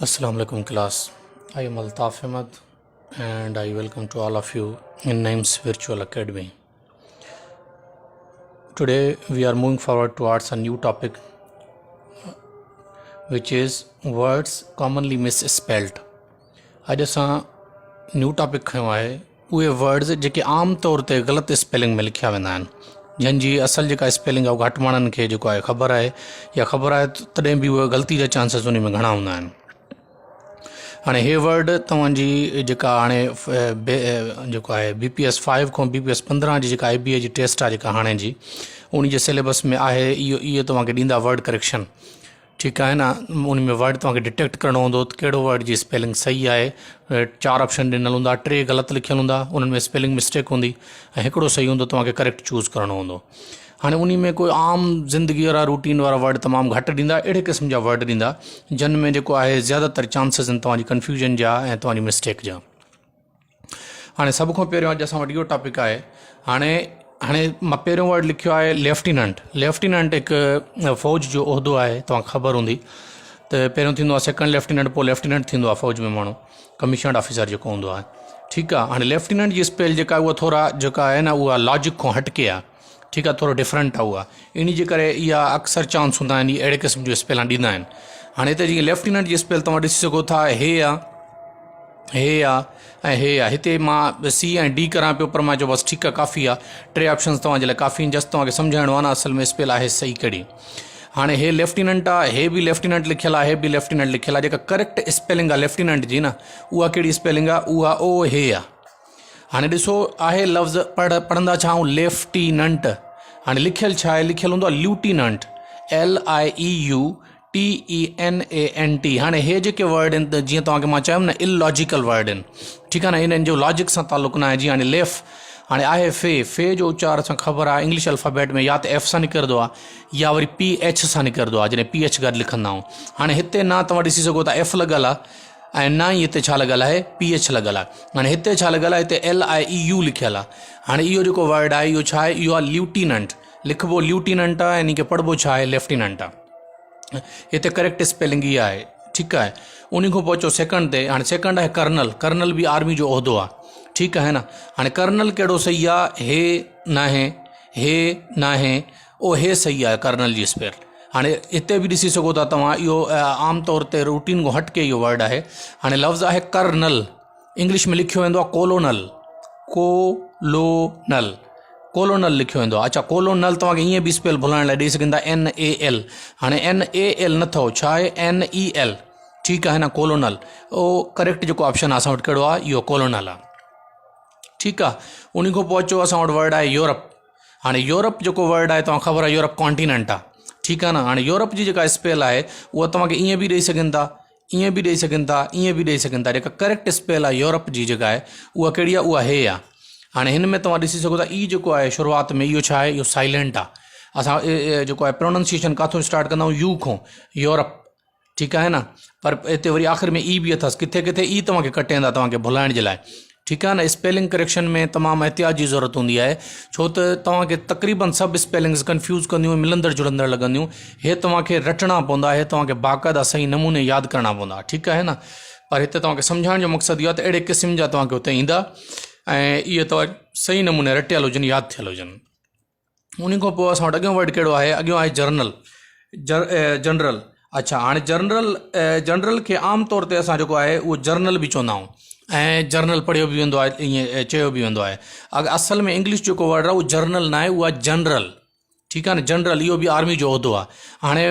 Assalamu alaikum class. I am Altaf Ahmed and I welcome to all of you in Naeem's Virtual Academy. Today we are moving forward towards a new topic which is words commonly misspelled. اڄ اسان new topic کنيو آهي اهي words جيڪي عام طور تي غلط اسپيلنگ ۾ لکيا ويندا آهن جن جي اصل جيڪا اسپيلنگ آهي گهٽ ماڻهن کي جيڪو آهي خبر آهي يا خبر آهي تڏهن به اهي غلطي جا چانسز ان ۾ گهڻا هوندا آهن هاڻي هي ورڊ توهان جي جيڪا هاڻي جيڪو آهي بي پي ايس فائيو کان بي پي ايس 15 جي جيڪا آئي بي اي جي ٽيسٽ آهي جيڪا هاڻي جي ان جي سليبس ۾ آهي اهو اهو توهان کي ڏيندا ورڊ ڪريڪشن ٺيڪ آهي نه ان ۾ ورڊ توهان کي ڊٽيڪٽ ڪرڻو هوندو ته ڪهڙو ورڊ جي اسپيلنگ صحيح آهي چار آپشن ڏنل هوندا ٽي غلط لکيل هوندا انهن ۾ اسپيلنگ مسٽيڪ هوندي ۽ هڪڙو صحيح هوندو توهان کي ڪريڪٽ چوز ڪرڻو هوندو هاڻي ان ۾ ڪوئي عام زندگي وارا روٽين وارا ورڊ تمام گهٽ ڏيندا اهڙي قسم جا ورڊ ڏيندا جن ۾ جيڪو آهي زياده تر چانسز آهن توهان جي ڪنفيوزن جا ۽ توهان جي مسٽيڪ جا هاڻي سڀ کان پهريون اڄ اسان وٽ اهو ٽاپڪ آهي هاڻي هاڻي مان پهريون ورڊ لکيو آهي ليفٽيننٽ ليفٽيننٽ هڪ فوج جو عهدو آهي توهان کي خبر هوندي ته پهريون ٿيندو آهي سيڪنڊ ليفٽيننٽ پوء ليفٽيننٽ ٿيندو آهي فوج ۾ ماڻهو ڪميشنڊ آفيسر جيڪو هوندو آهي ٺيڪ آهي هاڻي ليفٽيننٽ جي اسپيل جيڪا اها ٿورا جيڪا آهي نه اها لاجڪ کان هٽڪي آهي ٺيڪ آهي ٿورو ڊفرنٽ آهي اها ان جي ڪري اها اڪثر چانس هوندا آهن اهڙي قسم جون اسپيلان ڏيندا آهن هاڻي هتي جيئن ليفٽيننٽ جي اسپيل توهان ڏسي سگهو ٿا هي آهي هي آ ۽ هي آ هتي مان سي ۽ ڊي ڪران پيو پر مان چيو بس ٺيڪ آ ڪافي آ ٽي آپشنز توهان جي لاء ڪافي آهن جسٽ توهان کي سمجهائڻو آ نه اصل ۾ اسپيل آهي صحيح ڪهڙي هاڻي هي ليفٽيننٽ آ هي به ليفٽيننٽ لکيل آ هي به ليفٽيننٽ لکيل آ جيڪا ڪريڪٽ اسپيلنگ آ ليفٽيننٽ جي نه اها ڪهڙي اسپيلنگ آ اها او هي آ هاڻي ڏسو آهي لفظ پڙھ پڙهندا ڇا آهيون ليفٽيننٽ هاڻي لکيل ڇا آهي لکيل هوندو آ lieutenant L I E U T E N A N T هاڻي هي جيڪي ورڊ آهن ته جيئن توهان کي مان چيم نه الاجيڪل ورڊ آهن ٺيڪ آهي نه انهن جو لاجڪ سان تعلق نه آهي جيئن هاڻي ليف هاڻي آهي في في جو اچار اسان خبر آهي انگلش الفابيٽ ۾ يا ته ايف سان نڪرندو آهي يا وري پي ايڇ سان نڪرندو آهي جڏهن پي ايڇ گڏ لکندا آهيون هاڻي هتي نه توهان ڏسي سگهو ٿا ايف لڳل آهي ۽ نه ئي هتي ڇا لڳل آهي پي ايڇ لڳل آهي هاڻي هتي ڇا لڳل آهي هتي ايل I A يو لکيل آهي هاڻي اهو جيڪو ورڊ آهي اهو ڇا آهي اهو آهي ليوٽيننٽ لکبو ليوٽيننٽ آهي ان کي پڙهبو ڇا آهي ليفٽيننٽ آهي هتي ڪريڪٽ اسپيلنگ اها آهي ٺيڪ آهي انهي کان پوء اچو سيڪنڊ تي هاڻي سيڪنڊ آهي ڪرنل ڪرنل به آرمي جو عهدو آهي ٺيڪ آهي نه هاڻي ڪرنل ڪهڙو صحيح آهي هي ناهي هي ناهي او هي صحيح آهي ڪرنل جي اسپيل هاڻي هتي به ڏسي سگهو ٿا توهان اهو عام طور تي روٽين کان هٽ ڪي اهو ورڊ آهي هاڻي لفظ آهي ڪرنل انگلش ۾ لکيو ويندو آهي ڪولونل ڪولونل ڪولونل لکيو ويندو آهي اچھا ڪولونل توهان کي ائين به اسپيل ڀلائڻ لاء ڏئي سگهن ٿا اين اي ايل هاڻي اين اي ايل نه اٿو ڇا آهي اين اي ايل ٺيڪ آهي نه ڪولونل او ڪريڪٽ جيڪو آپشن آهي اسان وٽ ڪهڙو آهي اهو ڪولونل آهي ٺيڪ آهي ان کان پوء اچو اسان وٽ ورڊ آهي يورپ هاڻي يورپ جيڪو ورڊ آهي توهان خبر آهي يورپ ڪانٽيننٽ آهي ٺيڪ آهي نه هاڻي يورپ جي جيڪا اسپيل آهي اها توهان کي ائين به ڏئي سگهن ٿا ائين به ڏئي سگهن ٿا ائين به ڏئي سگهن ٿا جيڪا ڪريڪٽ اسپيل آهي يورپ جي جيڪا آهي اها ڪهڙي آهي اها هي آهي هاڻي هن ۾ توهان ڏسي سگهو ٿا اي جيڪو آهي شروعات ۾ اهو ڇا آهي اهو سائلنٽ آهي اسان جيڪو آهي پروننسيشن ڪاٿو اسٽارٽ ڪندا آهيون يو کان يورپ ٺيڪ آهي نه پر هتي وري آخر ۾ اي به اٿس ڪٿي ڪٿي اي توهان کي ڪٽيندا توهان کي ڀلائڻ جي لاء ٺيڪ آهي نه اسپيلنگ ڪريڪشن ۾ تمام احتياط جي ضرورت هوندي آهي ڇو ته توهان کي تقريبن سڀ اسپيلنگز ڪنفيوز ڪنديون ملندڙ جلندڙ لڳنديون هي توهان کي رٽڻا پوندا هي توهان کي باقاعده صحيح نموني ياد ڪرڻا پوندا ٺيڪ آهي نه پر هتي توهان کي سمجهائڻ جو مقصد اهو آهي ته اهڙي قسم جا توهان کي اتي ايندا ۽ اهي توهان صحيح نموني رٽيل هجن ياد ٿيل هجن ان کان پوء اسان وٽ اڳيون ورڊ ڪهڙو آهي اڳيون آهي جرنل جنرل اڇا هاڻي جنرل جنرل کي عام طور تي اسان جيڪو آهي اهو جرنل به چوندا آهيون ۽ جرنل پڙهيو به ويندو آهي ائين چيو به ويندو آهي اصل ۾ انگلش جيڪو ورڊ آهي اهو جرنل نه آهي اهو آهي جنرل ٺيڪ آهي نه جنرل اهو به آرمي جو عهدو آهي هاڻي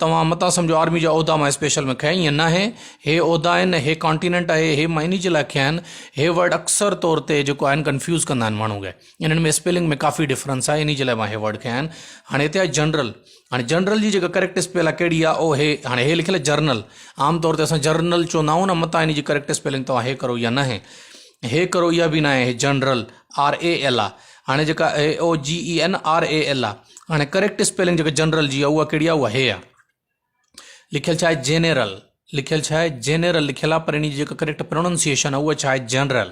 توهان متان سمجهو آرمي جا عهدا مان اسپيشل ۾ کنيا ائين ناهي هي عهدا آهن هي ڪانٽيننٽ آهي هي مان انهي جي لاء کنيا آهن هي ورڊ اڪثر طور تي جيڪو آهن ڪنفيوز ڪندا آهن ماڻهو کي انهن ۾ اسپيلنگ ۾ ڪافي ڊفرنس آهي انهي جي لاء مان هي ورڊ کنيا آهن هاڻي هتي آهي جنرل هاڻي جنرل جي جيڪا ڪريڪٽ اسپيل آهي ڪهڙي آهي او هي هاڻي هي لکيل آهي جرنل عام طور تي اسان جرنل چوندا آهيون نه متان انهي جي ڪريڪٽ اسپيلنگ توهان هي ڪرو يا نه هي هي ڪرو اها به ناهي هي جنرل آر اي ايل آهي هاڻي جيڪا اي او جي اي اين آر اي ايل آهي هاڻي ڪريڪٽ اسپيلنگ جيڪا جنرل جي آهي اها ڪهڙي آهي اها هي آهي لکيل ڇا آهي جينيرل لکيل ڇا آهي جينيرل لکيل آهي پر ان جي جيڪا ڪريڪٽ پروننسيئيشن آهي اها ڇا آهي جنرل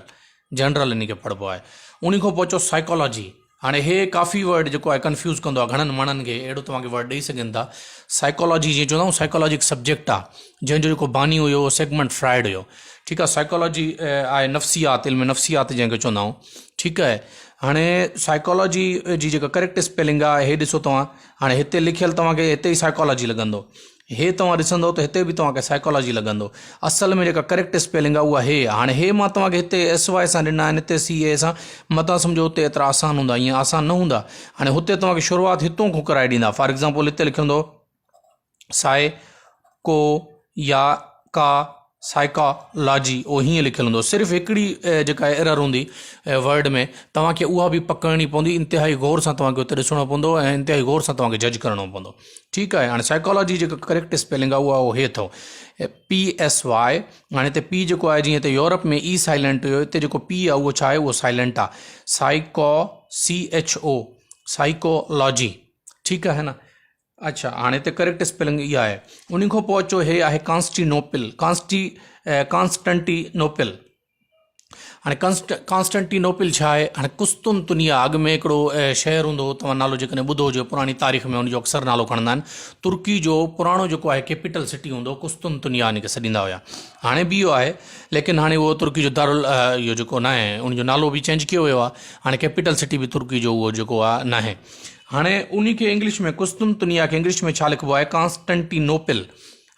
جنرل ان کي پڙهبو آهي ان کان پوء اچو سائيڪالاجي هاڻي هي ڪافي ورڊ جيڪو آهي ڪنفيوز ڪندو آهي گهڻن ماڻهن کي اهڙو توهان کي ورڊ ڏئي سگهن ٿا سائيڪالاجي جيئن چوندا آهيون سائيڪالاجي هڪ سبجيڪٽ آهي جنهن جو جيڪو باني هيو اهو سيگمنڊ فرائڊ هيو ٺيڪ آهي سائيڪالاجي آهي نفسيات علم نفسيات جنهن کي چوندا آهيون ٺيڪ آهي هاڻي سائيڪالاجي جي جيڪا ڪريڪٽ اسپيلنگ آهي هي ڏسو توهان هاڻي هتي لکيل توهان کي هتي ئي سائيڪالاجي لڳندو هي توهان ڏسندو ته هتي به توهان کي سائيڪالاجي لڳندو. اصل ۾ جيڪا ڪريڪٽ اسپيلنگ آهي اها هي آهي. هاڻي هي مان توهان کي هتي ايس واء سان ڏنا آهن هتي سي اي سان متان سمجهو هتي ايترا آسان هوندا ائين آسان نه هوندا. هاڻي هتي توهان کي شروعات هتون کان ڪرائي ڏيندا فار ايگزامپل هتي لکيل هوندو سائي ڪو يا ڪا سائيڪا لاجي اهو هيئن لکيل هوندو صرف هڪڙي جيڪا ايرر هوندي ورڊ ۾ توهان کي اها به پڪڙڻي پوندي انتهائي غور سان توهان کي اتي ڏسڻو پوندو ۽ انتهائي غور سان توهان کي جج ڪرڻو پوندو ٺيڪ آهي هاڻي سائيڪالاجي جيڪا ڪريڪٽ اسپيلنگ آهي اها هي اٿو پي ايس واء هاڻي هتي پي جيڪو آهي جيئن هتي يورپ ۾ اي سائلنٽ هيو هتي جيڪو پي آهي اهو ڇا آهي اهو سائلنٽ آهي psycho C H O psychology ٺيڪ آهي نه اڇا هاڻي هتي ڪريڪٽ اسپيلنگ اها آهي انهي کان پوء اچو هي آهي ڪانسٽينوپل ڪانسٽي ڪانسٽنٽينوپل هاڻي ڪانسٽنٽينوپل ڇا آهي هاڻي قسطنطنيه اڳ ۾ هڪڙو شهر هوندو هو توهان نالو جيڪڏهن ٻڌو هجي پراڻي تاريخ ۾ ان جو اڪثر نالو کڻندا آهن ترڪي جو پراڻو جيڪو آهي ڪيپيٽل سٽي هوندو هو قسطنطنيه ان کي سڏيندا هيا هاڻي به اهو آهي ليڪن هاڻي اهو ترڪي جو دارل اهو جيڪو ناهي ان جو نالو به چينج ڪيو ويو آهي هاڻي ڪيپيٽل سٽي به ترڪي جو اهو جيڪو آهي ناهي هاڻي انهي کي انگلش ۾ قسطنطنيه کي انگلش ۾ ڇا لکبو آهي ڪانسٽنٽينوپل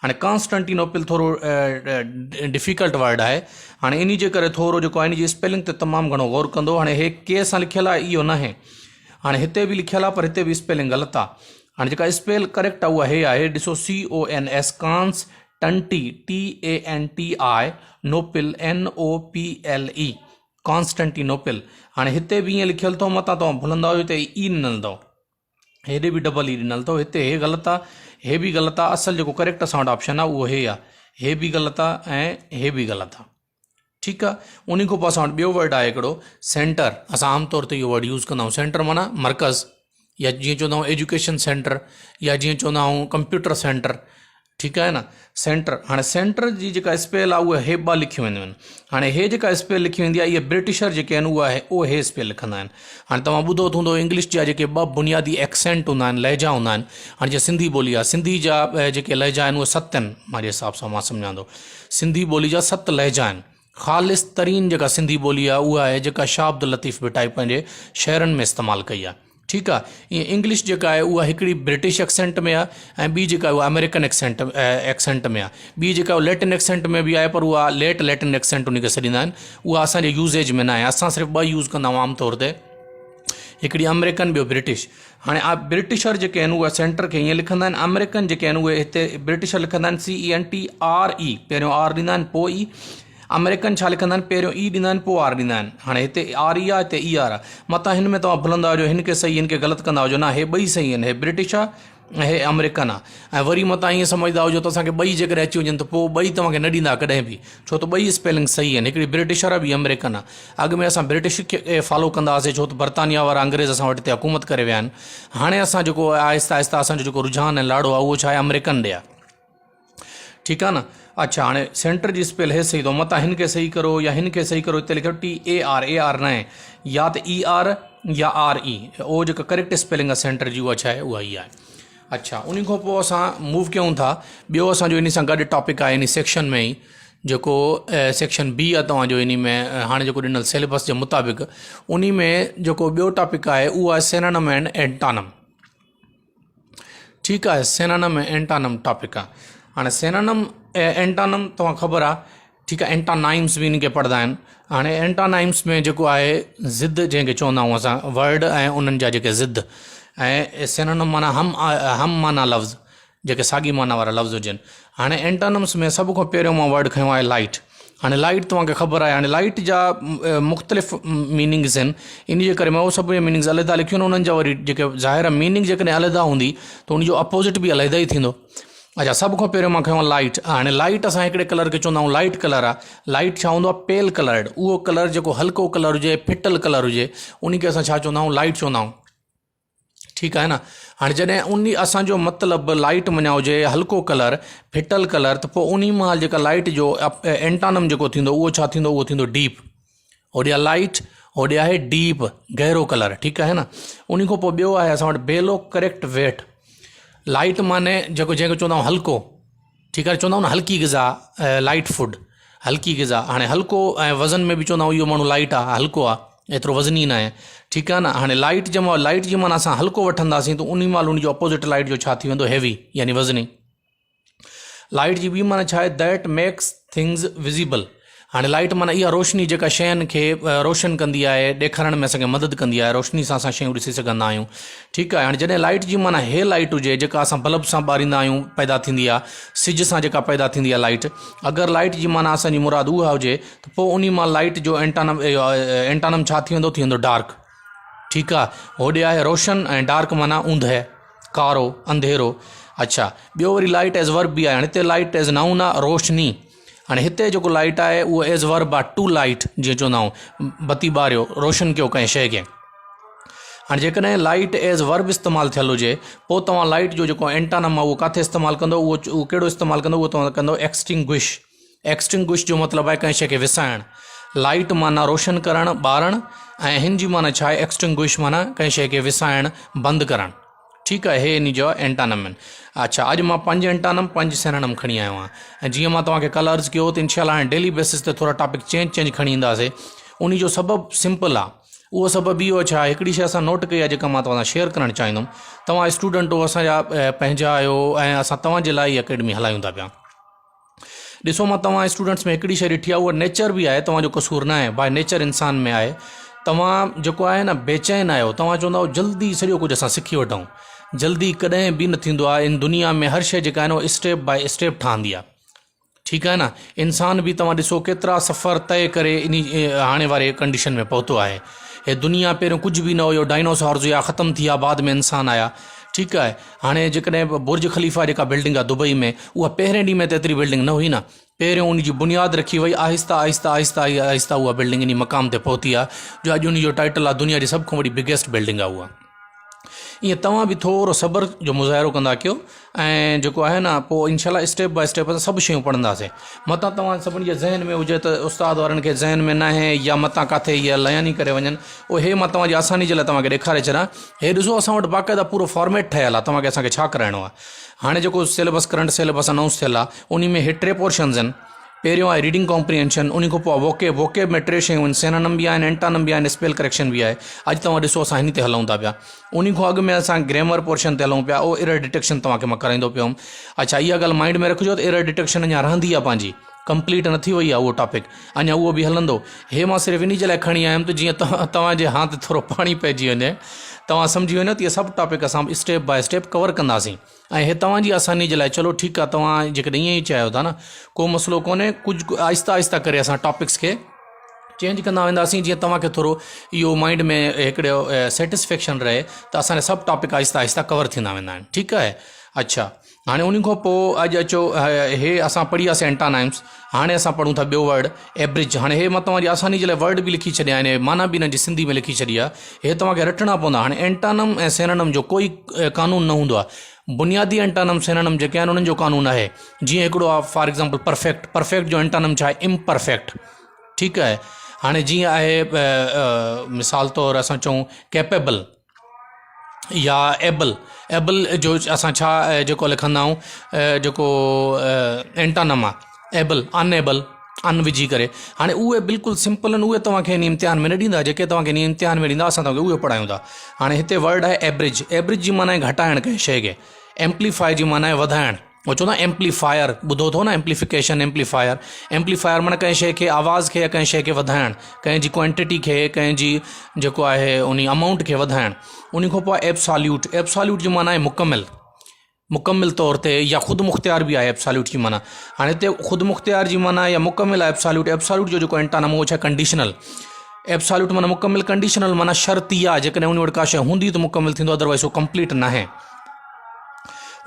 هاڻي ڪانسٽنٽينوپل ٿورو ڊفيڪلٽ ورڊ آهي هاڻي انهي جي ڪري ٿورو جيڪو آهي ان جي اسپيلنگ تي تمام گهڻو غور ڪندو هاڻي هي ڪي سان لکيل آهي اهو ناهي هاڻي هتي به لکيل آهي پر هتي به اسپيلنگ غلط آهي هاڻي جيڪا اسپيل ڪريڪٽ آهي اها هي آهي ڏسو سي او اين ايس ڪانس ٽنٽي ٽي اي اين ٽي آء نوپل اين او پي ايل اي ڪانسٽنٽينوپل، هاڻي هتي به ائين لکيل اٿو متان توهان ڀلندا هجو هتي اي ڏنل اٿو هيڏي به ڊبل اي ڏنل اٿو هتي هي غلط آ هي به غلط آ اصل جيڪو ڪريڪٽ اسان وٽ آپشن آ اهو هي آ هي به غلط آ ۽ هي به غلط آ ٺيڪ آ انهي کان پوء اسان وٽ ٻيو ورڊ آهي هڪڙو سينٽر اسان عام طور تي اهو ورڊ يوز ڪندا آهيون سينٽر معنيٰ مرڪز يا جيئن چوندا آهيون ايجوڪيشن سينٽر يا جيئن چوندا آهيون ڪمپيوٽر سينٽر ٺيڪ آهي نه سينٽر هاڻي سينٽر جي جيڪا اسپيل آهي اها هي ٻه لکيون وينديون آهن هاڻي هي جيڪا اسپيل لکي ويندي آهي اها برٽشر جيڪي آهن اها اهي هي اسپيل لکندا آهن هاڻي توهان ٻڌو ته هوندو انگلش جا جيڪي ٻه بنيادي ايڪسينٽ هوندا آهن لهجا هوندا آهن هاڻي جيئن سنڌي ٻولي آهي سنڌي جا جيڪي لهجا آهن اهي ست آهن منهنجي حساب سان مان سمجهان ٿو سنڌي ٻولي جا ست لهجا آهن خالص ترين جيڪا سنڌي ٻولي آهي اها آهي جيڪا شاهه عبداللطيف ڀٽائي پنهنجي شعرن ۾ استعمال ڪئي آهي ٺيڪ آهي ائين انگلش جيڪا آهي اها هڪڙي برٽش ايڪسينٽ ۾ آهي ۽ ٻي جيڪا اها آمريڪن ايڪسينٽ ايڪسينٽ ۾ آهي ٻي جيڪا ليٽن ايڪسينٽ ۾ به آهي پر اها ليٽ ليٽن ايڪسينٽ ان کي سڏيندا آهن اها اسانجي يوزيج ۾ نه آهي اسان صرف ٻه يوز ڪندا آهيون عام طور تي هڪڙي آمريڪن ٻيو برٽش هاڻي برٽشر جيڪي آهن اهي سينٽر کي ائين لکندا آهن آمريڪن جيڪي آهن اهي هتي برٽشر لکندا آهن سي اي اين ٽي آر اي پهريون آر ڏيندا آهن پوء اي آمريڪن ڇا لکندا آهن پهريون اي ڏيندا آهن پوء آر ڏيندا آهن هاڻي هتي آر اي آهي هتي اي آر آهي متان هن ۾ توهان ڀلندا هجو هن کي صحيح هن کي غلط ڪندا هجو نه هي ٻئي صحيح آهن هي برٽش آهي ۽ هي آمريڪن آ ۽ وري متان ائين سمجهندا هجو ته اسان کي ٻئي جيڪڏهن اچي وڃن ته پوء ٻئي توهان کي نه ڏيندا ڪڏهن به ڇو ته ٻئي اسپيلنگ صحيح آهن هڪڙي برٽشر آ ٻي آمريڪن آ اڳ ۾ اسان برٽش کي فالو ڪندا هئاسين ڇو ته برطانيا وارا انگريز اسان وٽ هتي حڪومت ڪري ويا آهن هاڻي اسان جيڪو آهستي آهستي اسان جو جيڪو رجحان ۽ لاڙو آ اهو ڇا آهي آمريڪن ڏي آ ٺيڪ آ نه اڇا هاڻي سينٽر جي اسپيل هي صحيح اٿو متان هن کي صحيح ڪرو يا هن کي صحيح ڪرو هتي لکيو ٽي اي آر اي آر نه آهي يا ته اي آر يا آر اي او جيڪا ڪريڪٽ اسپيلنگ آهي سينٽر جي اها ڇا آهي اها ئي آهي اڇا ان کان پوء اسان موو ڪيون ٿا ٻيو اسانجو ان سان گڏ ٽاپڪ آهي ان سيڪشن ۾ ئي جيڪو سيڪشن بي آهي توهانجو ان ۾ هاڻي جيڪو ڏنل سيليبس جي مطابق ان ۾ جيڪو ٻيو ٽاپڪ آهي اهو آهي سينانم اينڊ اينٽانم ٺيڪ آهي سينانم ۽ اينٽانم ٽاپڪ آهي هاڻي سينانم ۽ اينٽانم توهان خبر آهي ٺيڪ آهي اينٽانائمس به ان کي پڙهندا آهن هاڻي اينٽانائمس ۾ جيڪو آهي ضد جنهن کي چوندا آهيون اسان ورڊ ۽ انهن جا جيڪي ضد ۽ سينانم معنيٰ هم هم معنيٰ لفظ جيڪي ساڳي معنيٰ وارا لفظ هجن. هاڻي اينٽانمس ۾ سڀ کان پهريون مان ورڊ کنيو آهي لائيٽ. هاڻي لائيٽ توهان کي خبر آهي هاڻي لائيٽ جا مختلف ميننگز آهن ان جي ڪري مان اهي سڀ ميننگز علحده لکيون آهن انهن جا وري جيڪي ظاهر آهي ميننگ جيڪڏهن علحده هوندي ته ان جو اپوزٽ به علحده ئي ٿيندو. اڇا سڀ کان پهريون مان کنيو آهي لائيٽ. هاڻي لائيٽ اسان هڪڙي ڪلر کي چوندا آهيون لائيٽ ڪلر آهي. لائيٽ ڇا هوندو آهي پيل ڪلرڊ اهو ڪلر جيڪو هلڪو ڪلر هجي ڦٽل ڪلر هجي ان کي اسان ڇا چوندا آهيون لائيٽ چوندا آهيون. ٺيڪ آهي نه هاڻي جڏهن انهي اسان جو مطلب لائيٽ مڃان هجي هلڪو ڪلر ڦٽل ڪلر ته پوء انهي مهل جيڪا لائيٽ جو اينٽانم جيڪو ٿيندو اهو ڇا ٿيندو اهو ٿيندو ڊيپ هوڏي آهي لائيٽ هوڏي آهي ڊيپ گهرو ڪلر ٺيڪ آهي نه انهي کان پوء ٻيو آهي اسان وٽ بيلو ڪريڪٽ ويٽ لائيٽ معني جيڪو جنهن کي چوندا آهيون هلڪو ٺيڪ آهي چوندا آهيون نه هلڪي غذا لائيٽ فوڊ هلڪي غذا هاڻي هلڪو ۽ وزن ۾ به چوندا آهيون اهو ماڻهو لائيٽ آهي هلڪو آهي ايترو وزني نه آهي ٺيڪ آهي نه هاڻي لائيٽ جي لائيٽ جي معنيٰ اسان هلڪو وٺنداسين ته انهي مهل ان جو اپوزٽ لائيٽ جو ڇا ٿي ويندو هيوي يعني وزني لائيٽ جي ٻي معنيٰ ڇا آهي that makes things visible هاڻي لائيٽ معنيٰ اها روشني جيڪا شين کي روشن ڪندي آهي ڏيکارڻ ۾ اسانکي مدد ڪندي آهي روشني سان اسان شيون ڏسي سگهندا آهيون ٺيڪ آهي هاڻي جڏهن لائيٽ جي معنيٰ هي لائيٽ هجي جيڪا اسان بلب سان ٻاريندا آهيون پيدا ٿيندي آهي سج سان جيڪا پيدا ٿيندي آهي لائيٽ اگر لائيٽ جي معنيٰ اسانجي مراد اها هجي ته پوء انهي مان لائيٽ جو اينٽانم اينٽانم ڇا ٿي ويندو ٿي ويندو ڊارڪ ٺيڪ آهي هوڏي آهي روشن ۽ ڊارڪ معنيٰ اوندهه ڪارو، انڌيرو. اڇا ٻيو وري لائيٽ ايز ورب به آهي هاڻي هتي لائيٽ ايز نائون آهي روشني هاڻي هتي جيڪو لائيٽ آهي اهو ايز ورب آهي ٽو لائيٽ جيئن چوندا آهيون بتي ٻاريو روشن ڪيو ڪنهن شيء کي هاڻي جيڪڏهن لائيٽ ايز ورب استعمال ٿيل هجي پوء توهان لائيٽ جو جيڪو اينٽانم آهي اهو ڪاٿي استعمال ڪندو اهو اهو ڪهڙو استعمال ڪندو اهو توهان ڪندو ايڪسٽنگوش ايڪسٽنگوش جو مطلب آهي ڪنهن شيء کي وسائڻ لائيٽ معنيٰ روشن ڪرڻ ٻارڻ ۽ هن جي معنيٰ ڇا آهي ايڪسٽنگوش معنيٰ ڪنهن شيء کي وسائڻ بند ڪرڻ ٺيڪ آهي هي انهي جو اينٽانم آهن اڇا اڄ مان پنج اينٽانم پنج سينانم کڻي آيو آهيان ۽ جيئن مان توهان کي ڪلهه عرض ڪيو هو ته انشاء الله هاڻي ڊيلي بيسس تي ٿورا ٽاپڪ چينج چينج کڻي اينداسي انهي جو سبب سمپل آهي اهو سبب اهو ڇا هڪڙي شيء اسان نوٽ ڪئي آهي جيڪا مان توهان سان شيئر ڪرڻ چاهيندم توهان اسٽوڊنٽ هو اسان جا پنهنجا آهيو ۽ اسان توهان جي لاء ئي اڪيڊمي هلايون ٿا پيا ڏسو مان توهان اسٽوڊنٽس ۾ هڪڙي شيء ڏٺي آهي اها نيچر به آهي توهان جو قصور نه آهي باء نيچر انسان ۾ آهي توهان جيڪو آهي نه بيچين آهيو توهان چوندا آهيو جلدي سڄو ڪجهه اسان سکي وٺون جلدي ڪڏهن به نه ٿيندو آهي ان دنيا ۾ هر شيء جيڪا آهي نه اها اسٽيپ باء اسٽيپ ٺهندي آهي ٺيڪ آهي نه انسان به توهان ڏسو ڪيترا سفر طئي ڪري ان هاڻي واري ڪنڊيشن ۾ پهتو آهي هي دنيا پهريون ڪجهه به نه هيو ڊائنوسارز هيا ختم ٿي ويا بعد ۾ انسان آيا ٺيڪ آهي هاڻي جيڪڏهن برج خليفه جيڪا بلڊنگ آهي دبئي ۾ اها پهرين ڏينهن ۾ ته ايتري بلڊنگ نه هئي نه پهريون ان جي بنياد رکي وئي آهستي آهستي آهستي آهستي اها بلڊنگ ان مقام تي پهتي آهي جو اڄ ان جو ٽائٽل آهي دنيا جي سڀ کان وڏي بگيسٽ بلڊنگ آهي اها ائين توهان به ٿورو صبر جو مظاهرو ڪندا ڪيو ۽ جيڪو آهي نه پوء انشاء الله اسٽيپ باء اسٽيپ اسان سڀ شيون پڙهنداسين متان توهان سڀني جي ذهن ۾ هجي ته استاد وارن کي ذهن ۾ ناهي يا متان ڪاٿي اها لياني ڪري وڃن اهو هي مان توهان جي آساني جي لاء توهان کي ڏيکاري ڇڏان هي ڏسو اسان وٽ باقاعده پورو فارميٽ ٺهيل آهي توهان کي اسان کي ڇا ڪرائڻو آهي هاڻي جيڪو سليبس ڪرنٽ سليبس انائونس ٿيل آهي انهي ۾ هي ٽي پورشنز آهن پهريون آهي ريڊنگ ڪامپريهنشن انهي کان پوء ووڪيب ووڪيب ۾ ٽي شيون آهن سينانم به آهن اينٽانم به آهن اسپيل ڪريڪشن به آهي اڄ توهان ڏسو اسان هن تي هلون ٿا پيا انهي کان اڳ ۾ اسان گرامر پورشن تي هلون پيا اهو ايرر ڊٽيڪشن توهان کي مان ڪرائيندو پيو هوم اڇا اها ڳالهه مائنڊ ۾ رکجو ته ايرر ڊٽيڪشن اڃا رهندي آهي پنهنجي ڪمپليٽ نه ٿي وئي آهي اهو ٽاپڪ اڃا اهو به هلندو هي مان صرف انهي جي لاء کڻي آيم ته جيئن توهان جي هان تي ٿورو پاڻي پئجي وڃي توهان سمجهي وڃو ته اهي سڀ ٽاپڪ اسان اسٽيپ باء اسٽيپ ڪور ڪنداسين ۽ هي توهان جي آساني جي لاء چلو ٺيڪ آهي توهان جيڪڏهن ائين ئي چاهيو ٿا نه ڪو مسئلو ڪونهي ڪجهه آهستي آهستي ڪري اسان ٽاپڪس کي چينج ڪندا وينداسين جيئن توهان کي ٿورو اهو مائنڊ ۾ هڪڙو سيٽسفيڪشن رهي ته اسان جا سڀ ٽاپڪ آهستي آهستي ڪور ٿيندا ويندا آهن ٺيڪ آهي اڇا هاڻي انهي کان پوء اڄ اچو هي اسان پڙهي وياسين اينٽانائمس هاڻي اسان پڙهون ٿا ٻيو ورڊ ايبرج هاڻي هي مان توهان جي آساني جي لاء ورڊ به لکي ڇڏيا آهن معنيٰ به انهن جي سنڌي ۾ لکي ڇڏي آهي هي توهان کي رٽڻا پوندا هاڻي اينٽانم ۽ سينانم جو ڪوئي قانون نه هوندو آهي بنيادي اينٽانم سينانم جيڪي آهن انهن جو قانون آهي جيئن هڪڙو آهي فار ايگزامپل پرفيڪٽ پرفيڪٽ جو اينٽانم ڇا آهي امپرفيڪٽ ٺيڪ آهي هاڻي جيئن آهي مثال طور اسان چئون ڪيپيبل يا ايبل ايبل جو اسان ڇا جيڪو لکندا آهيون جيڪو اينٽانم آهي ايبل ان ايبل ان وجهي ڪري هاڻي اهي بلڪل سمپل آهن اهي توهان کي ان امتحان ۾ نه ڏيندا جيڪي توهان کي ان امتحان ۾ ڏيندا اسان توهان کي اهي پڙهايون ٿا هاڻي هتي ورڊ آهي ايبرج ايبرج جي معنيٰ آهي گهٽائڻ ڪنهن شيء کي ايمپليفائي جي معنيٰ آهي وڌائڻ هو چوندا آهن ايمپليفائر ٻڌو اٿو نه ايمپليفڪيشن ايمپليفائر ايمپليفائر معنيٰ ڪنهن شيء کي آواز کي يا ڪنهن شيء کي وڌائڻ ڪنهن جي ڪوانٽٽي کي ڪنهن جي جيڪو آهي انهي امائونٽ کي وڌائڻ انهي کان پوء ايبساليوٽ ايبساليوٽ جي معنيٰ آهي مڪمل مڪمل طور تي يا خود مختيار به آهي ايبساليوٽ جي معنيٰ هاڻي هتي خود مختيار جي معنيٰ يا مڪمل آهي ايبساليوٽ ايبساليوٽ جو جيڪو اينٽانم اهو ڇا ڪنڊيشنل ايبساليوٽ معنيٰ مڪمل ڪنڊيشنل معنيٰ شرطي آهي جيڪڏهن ان وٽ ڪا شيء هوندي ته مڪمل ٿيندو ادروائز اهو ڪمپليٽ ناهي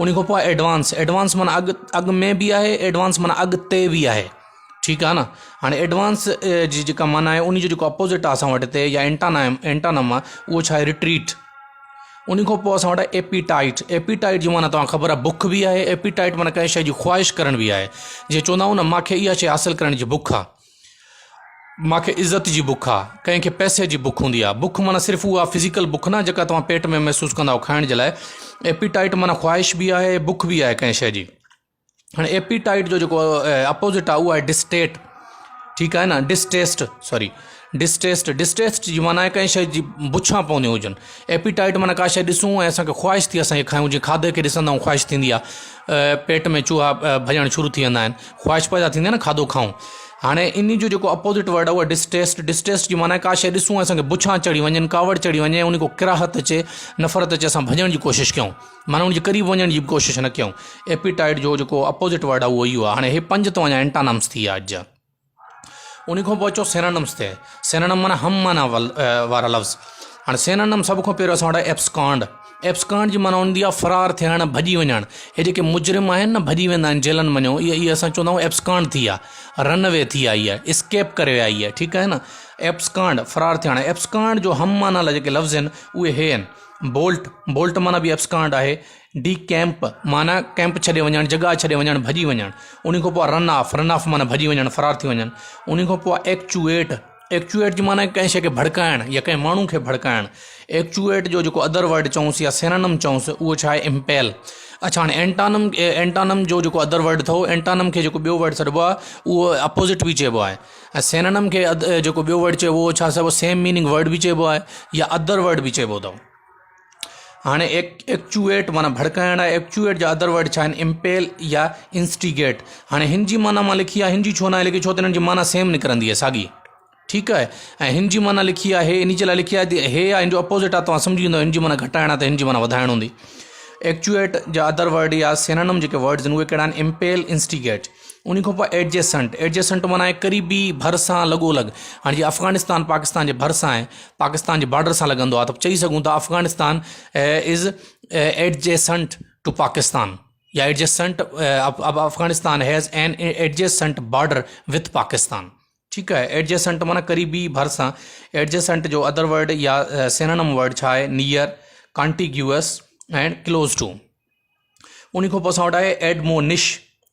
ان کان پوء ايڊوانس ايڊوانس معنيٰ اڳ اڳ ۾ به آهي ايڊوانس معنيٰ اڳتي به آهي ٺيڪ آهي نه هاڻي ايڊوانس جي جيڪا معنيٰ آهي ان جو جيڪو اپوزٽ آهي اسان وٽ هتي يا اينٽانائم اينٽانم آهي اهو ڇا آهي رٽريٽ ان کان پوء اسان وٽ آهي ايپيٽائٽ ايپيٽائٽ جي معنيٰ توهان خبر آهي بک به آهي ايپيٽائٽ معنيٰ ڪنهن شيء جي خواهش ڪرڻ به آهي جيئن چوندا آهيون نه مانکي اها شيء حاصل ڪرڻ جي بک آهي. مان کي عزت جي بک آ، ڪنهن کي پئسي جي بک هوندي آ. بک معنيٰ صرف اها فزيڪل بک نه جيڪا توهان پيٽ ۾ محسوس ڪندا آهيو کائڻ جي لاء. ايپيٽائيٽ معنيٰ خواهش به آهي بک به آهي ڪنهن شيء جي. هاڻي ايپيٽائيٽ جو جيڪو اپوزٽ آ اهو آهي ڊسٽيٽ ٺيڪ آهي نه ڊسٽيسٽ سوري ڊسٽيسٽ ڊسٽيسٽ جي معنيٰ آهي ڪنهن شيء جي بڇان پونديون هجن ايپيٽائيٽ معنيٰ ڪا شيء ڏسون ۽ اسان کي خواهش ٿئي اسان کي کايون جيئن کاڌي کي ڏسندا آهيون خواهش ٿيندي آهي پيٽ ۾ چوها ڀڄڻ شروع ٿي ويندا آهن خواهش پيدا ٿيندي آهي نه کاڌو کائون هاڻي ان جو جيڪو اپوزٽ ورڊ آهي اهو آهي ڊسٽيسٽ ڊسٽيسٽ جي معنيٰ ڪا شيء ڏسون ۽ اسان کي بڇان چڙهي وڃن ڪاوڙ چڙهي وڃي ان کان ڪراهت اچي نفرت اچي اسان ڀڄڻ جي ڪوشش ڪيون معنيٰ ان جي قريب وڃڻ جي به ڪوشش نه ڪيائون. ايپيٽائيٽ جو جيڪو اپوزٽ ورڊ آهي اهو اهو آهي. هاڻي هي پنج توهان جا اينٽانمس ٿي ويا اڄ جا. ان کان پوء اچو سينانمس تي. سينانم معنيٰ هم معنيٰ وارا لفظ. هاڻي سينانم سڀ کان پهريون اسان وٽ آهي ايبسڪانڊ. ايبسڪانڊ جي معنيٰ هوندي آهي فرار ٿيڻ، ڀڄي وڃڻ. هي جيڪي مجرم آهن نه ڀڄي ويندا آهن جيلن منجهون اهي اهي اسان چوندا آهيون ايبسڪانڊ ٿي ويا، رن اوي ٿي ويا اهي، اسڪيپ ڪري ويا اهي، ٺيڪ آهي نه. ايبسڪانڊ فرار ٿيڻ. ايبسڪانڊ جو هم معنيٰ لاء جيڪي لفظ آهن اهي هي آهن. بولٽ، Bolt، معنيٰ به ابسڪانڊ آهي. ڊي ڪيمپ معنيٰ ڪيمپ ڇڏي وڃڻ، جڳهه ڇڏي وڃڻ، ڀڄي وڃڻ. انهي کان پوء رن آف، Run off، معنيٰ ڀڄي وڃڻ، فرار ٿي وڃڻ. انهي کان پوء ايڪچوئيٽ، Actuate، جي معنيٰ ڪنهن شيء کي ڀڙڪائڻ يا ڪنهن ماڻهو کي ڀڙڪائڻ. ايڪچوئيٽ جو جيڪو ادر ورڊ چئونس يا سينانم چئونس اهو ڇا آهي امپيل. اڇا هاڻي اينٽانم، Antonym، جو جيڪو ادر ورڊ اٿو اينٽانم کي جيڪو ٻيو ورڊ سڏبو آهي اهو اپوزٽ به چئبو آهي. ۽ سينانم کي جيڪو ٻيو ورڊ چئبو اهو ڇا چئبو سيم ميننگ ورڊ به چئبو آهي يا ادر ورڊ به چئبو اٿو هاڻي ايڪچوئيٽ معنيٰ ڀڙڪائڻ آهي ايڪچوئيٽ جا ادر ورڊ ڇا آهن امپيل يا انسٽيگيٽ هاڻي هن جي معنيٰ مان لکي آهي هن جي ڇو ناهي لکي ڇو ته هنن جي معنيٰ سيم نڪرندي آهي ساڳي ٺيڪ آهي ۽ هن جي معنيٰ لکي آهي ان جي لاء لکي آهي هي آهي هن جو اپوزٽ آهي توهان سمجهي ويندو هن جي معنيٰ گهٽائڻ آهي ته هن جي معنيٰ وڌائڻ هوندي ايڪچوئيٽ جا ادر ورڊ يا سينانم جيڪي ورڊز آهن اهي ڪهڙا آهن امپيل انسٽيگيٽ انهي کان پوء ايڊجيسنٽ، Adjacent، معنيٰ آهي قريبي، ڀرسان، لڳو لڳ. هاڻي جيئن افغانستان پاڪستان جي ڀرسان آهي، پاڪستان جي بارڊر سان لڳندو آهي ته چئي سگهون ٿا افغانستان از ايڊجيسنٽ ٽو پاڪستان يا adjacent Afghanistan has an adjacent border with Pakistan. ٺيڪ آهي ايڊجيسنٽ معنيٰ قريبي، ڀرسان. ايڊجيسنٽ جو ادر ورڊ يا سينونم ورڊ ڇا آهي؟ Nayyar, ڪانٽيگيوئس ۽ close two. انهي کان پوء اسان وٽ آهي ايڊمونش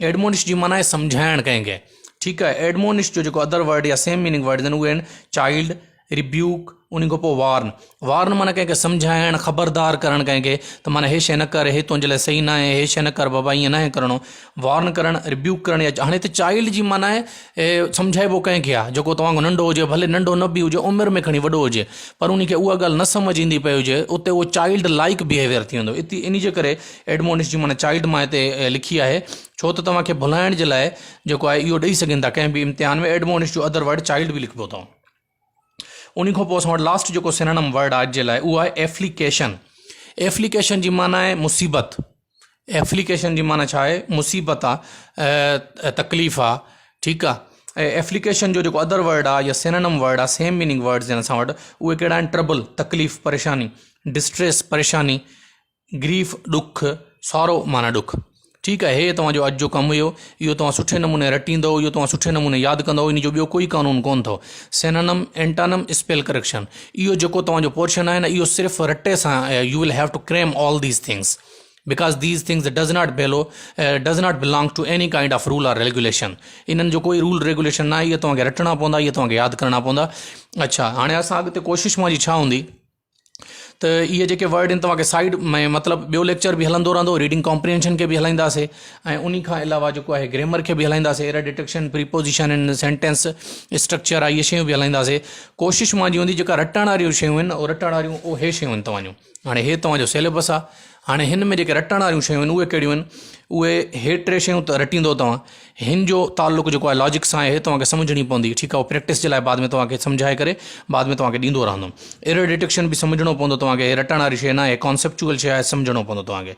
ايڊمونش جي معنيٰ آهي سمجهائڻ ڪنهن کي ٺيڪ آهي ايڊمونش جو جيڪو ادر ورڊ يا سيم ميننگ ورڊز آهن اهي آهن چائلڊ ريبيوڪ انهي کان پوء وارن وارن معنيٰ ڪنهن کي سمجهائڻ خبردار ڪرڻ ڪنهن کي ته معنيٰ هي شيء نه ڪر هي تنهنجي لاء صحيح نه آهي هي شيء نه ڪر بابا ائين ناهي ڪرڻو وارن ڪرڻ ريبيوڪ ڪرڻ يا هاڻي هتي چائلڊ جي معنيٰ آهي سمجهائبو ڪنهن کي آهي جيڪو توهان کان ننڍو هجي ڀلي ننڍو نه به هجي عمر ۾ کڻي وڏو هجي پر انهي کي اها ڳالهه نه سمجهه ايندي پئي هجي اتي اهو چائلڊ لائيڪ بيهيويئر ٿي ويندو اتي انهي جي ڪري ايڊمونش جي معنيٰ چائلڊ مان هتي لکي آهي ڇو ته توهان کي ڀلائڻ جي لاء جيڪو آهي اهو ڏئي سگهن ٿا ڪنهن به امتحان ۾ ايڊمونش جو ادر ورڊ چائلڊ به لکبو اٿو انهي کان پوء اسان وٽ لاسٽ جيڪو سينونم ورڊ آهي اڄ جي لاء اهو آهي ايفليڪيشن ايفليڪيشن جي معنيٰ آهي مصيبت ايفليڪيشن جي معنيٰ ڇا آهي مصيبت آ تڪليف آ ٺيڪ آ ۽ ايفليڪيشن جو جيڪو ادر ورڊ آ يا سينونم ورڊ آ سيم ميننگ ورڊز آهن اسان وٽ اهي ڪهڙا آهن ٽربل تڪليف پريشاني ڊسٽريس پريشاني گريف ڏک سارو معنيٰ ڏک ٺيڪ آهي هي توهان جو اڄ جو ڪم هيو اهو توهان سٺي نموني رٽيندو اهو توهان سٺي نموني ياد ڪندو ان جو ٻيو ڪوئي قانون ڪون اٿو سينونم اينٽانم اسپيل ڪريڪشن اهو جيڪو توهان جو پورشن آهي نه اهو صرف رٽي سان you will have to cram all these things because these things does not below does not belong to any kind of rule or regulation انهن جو ڪوئي رول ريگوليشن نه آهي اهي توهان کي رٽڻا پوندا اهي توهان کي ياد ڪرڻا پوندا اڇا هاڻي اسان اڳتي ڪوشش منهنجي ڇا هوندي ته اهي جيڪي ورڊ آهن توهان کي سائيڊ ۾ مطلب ٻيو ليڪچر به هلندو رهندو ريڊنگ ڪمپريهنشن کي به هلائينداسي ۽ انهي کان علاوه جيڪو آهي گرامر کي به هلائينداسي ايرر ڊيٽيڪشن پريپوزيشن آهن سينٽينس اسٽرڪچر آهي اهي شيون به هلائينداسي ڪوشش منهنجي هوندي جيڪا رٽڻ واريون شيون آهن اهي رٽڻ واريون اهي شيون آهن توهان جون هاڻي هي توهان جو سيليبس آ هاڻي هن ۾ جيڪي رٽڻ واريون شيون آهن اهي ڪهڙيون آهن اهي هي ٽي شيون ته رٽيندو توهان هن جو تعلق جيڪو آهي لاجڪ سان آهي توهان کي سمجهڻي پوندي ٺيڪ آهي پريڪٽس جي لاء بعد ۾ توهان کي سمجهائي ڪري بعد ۾ توهان کي ڏيندو رهندم ايرر ڊيٽيڪشن به سمجهڻو پوندو توهان کي هي رٽڻ واري شيء نه آهي ڪانسيپچوئل شيء آهي سمجهڻو پوندو توهان کي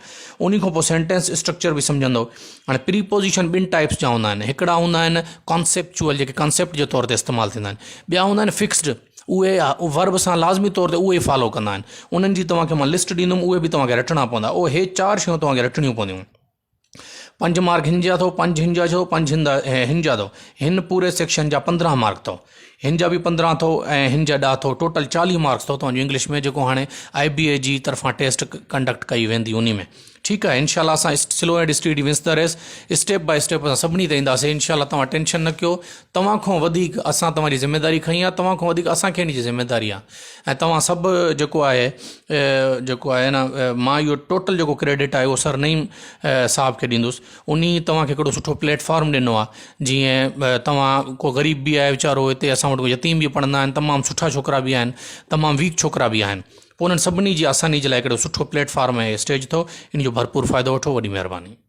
انهي کان پوء سينٽينس اسٽرڪچر به سمجهندو هاڻي پريپوزيشن ٻن ٽائپس جا هوندا آهن هڪڙا هوندا آهن ڪانسيپچوئل جيڪي ڪانسيپٽ جي طور تي استعمال ٿيندا آهن ٻيا هوندا آهن فڪسڊ اهي ورب سان لازمي طور تي اهي ئي فالو ڪندا آهن انهن جي توهان کي مان لسٽ ڏيندم اهي به توهان کي رٽڻا پوندا اهي هي چار شيون توهان کي رٽڻيون پونديون پنج مارڪ هن جا اٿو پنج هن جا اٿو پنج هن جا اٿو هن پوري سيڪشن جا 15 مارڪ اٿو هن جا به 15 اٿو ۽ هن جا 10 اٿو ٽوٽل 40 مارڪس اٿو توهان جو انگلش ۾ جيڪو هاڻي آء بي اي جي طرفان ٽيسٽ ڪنڊڪٽ ڪئي ويندي انهي ۾ ٺيڪ آهي انشاء الله اسان slow and steady wins the race step by step اسان سڀني تي اينداسين انشاء الله توهان ٽينشن نه ڪيو توهان کان وڌيڪ اسان توهان جي ذميداري کنئي آهي توهان کان وڌيڪ اسان کي ان جي ذميداري آهي ۽ توهان سڀ جيڪو آهي جيڪو آهي نه مان اهو ٽوٽل جيڪو ڪريڊٽ آهي اهو سر نعيم صاحب کي ڏيندس انهي توهان کي هڪڙو سٺو پليٽ فارم ڏنو آهي جيئن توهان ڪو غريب به آهي ويچارو هتي اسان وٽ يتيم به پڙهندا آهن تمام سٺا ڇوڪرا به آهن تمام ويڪ ڇوڪرا به آهن پوء انهن سڀني جي آساني جي لاء هڪڙو سٺو پليٽ فارم ۽ اسٽيج اٿو ان جو ڀرپور فائدو وٺو وڏي مهرباني.